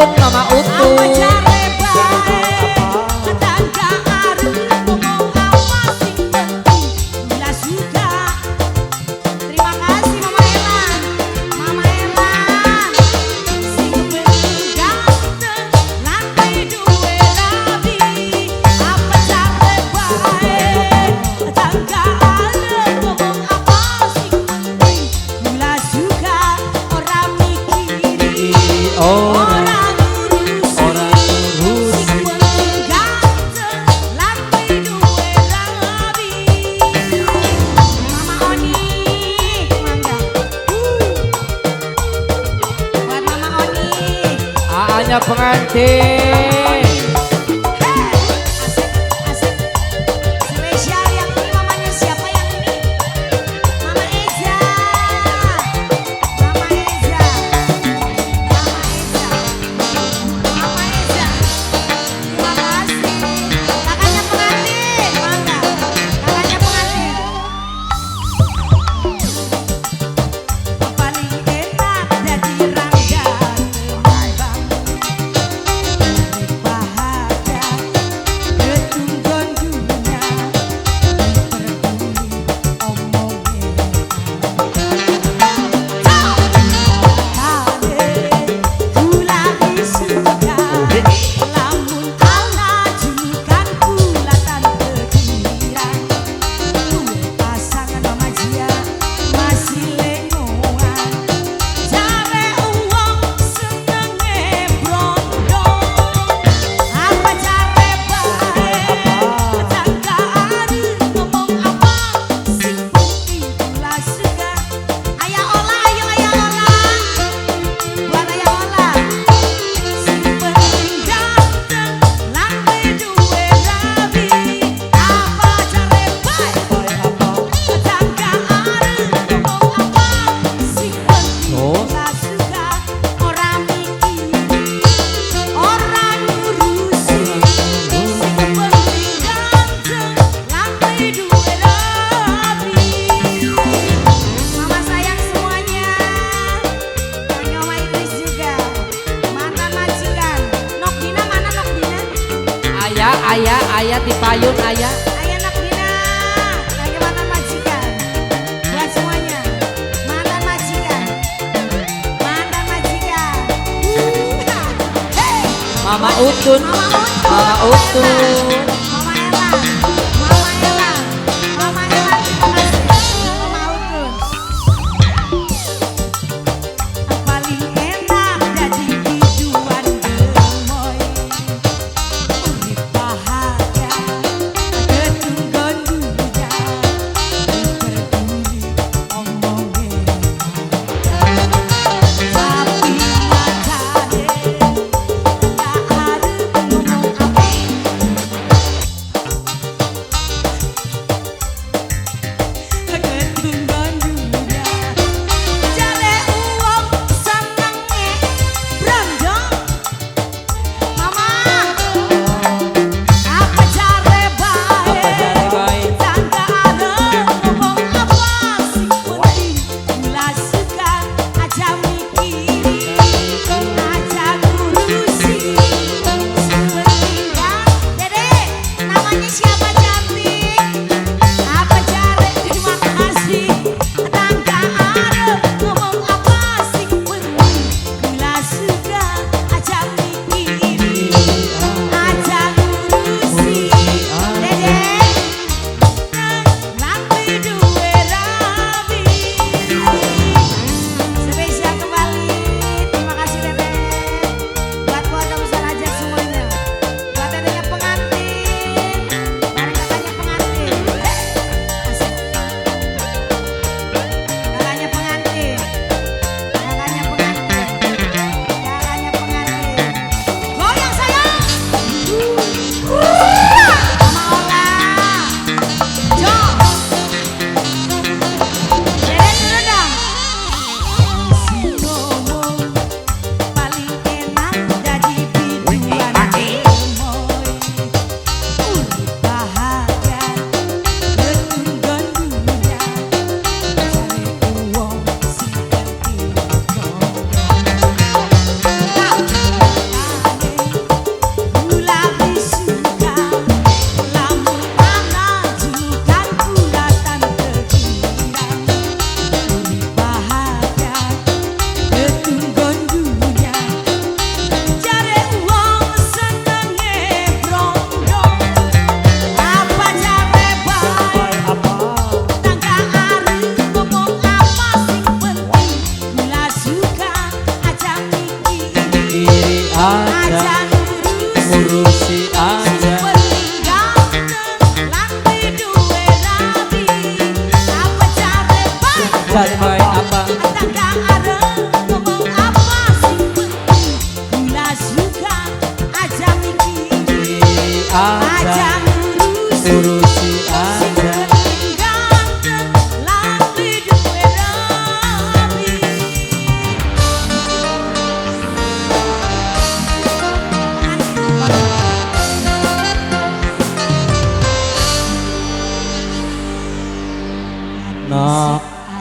Utun, Mama Utun. Apa jare bae tetangga arep ngomong apa sing penting gula suka. Terima kasih Mama Elan. Mama Elan. Sing penting ganteng lan duwe rabi. Apa jare bae tetangga arep ngomong apa sing penting gula suka ora mikiri. Ora ngurusi. Ora ngurusi. Sing penting ganteng lan duwe rabi. Mama Oni, mangga. Buat Mama Oni. Aanya pengantin. Hey, asik, asik. Spesial yang ini mamanya siapa yang ini? Mama Eza. Mama Eza. Mama Eza. Mama Eza. Terima kasih. Kakaknya pengantin, mangga. Kakaknya pengantin. Paling enak jadi rangga tembang. Bahagia ketunggon dunia peduli omonge kale kula suka lamun ana julukan kula tante kira duwe pasangan Mama Jia masih lengoan jare uwong senenge brondo. Apa jare bae tetangga arep ngomong apa sing penting kula suka. Ayah Ola, ayo Ayah Ola. Buat Ayah Ola. Sing penting ganteng lan duwe rabi. Apa jare bae tetangga arep ngomong apa sing penting Oh. kula suka ora mikiri ora ngurusi sing penting ganteng lan duwe rabi. Mama sayang semuanya. Kang Oma Idris juga. Mantan majikan. Nok Dina mana Nok Dina? Ayah, ayah, ayah di payun ayah. Ayah Nok Dina. Lagi mantan majikan. Buat semuanya. Mantan majikan. Mantan majikan. Hey. Mama Utun. Mama Utun. Mama Utun. Mama Ella. Mama Ella. Mama Ella, terima kasih. Mama Utun. Paling enak jadi biduan gemoy. Urip bahagia ketunggon dunia peduli omonge tapi macane tak arep ngomong apa. Urusi aja. Ganteng lan duwe rabi. Apa jare bae? Jare bae apa? Tangga arep ngomong apa sing penting. Gula suka aja mikir. Aja. Aja.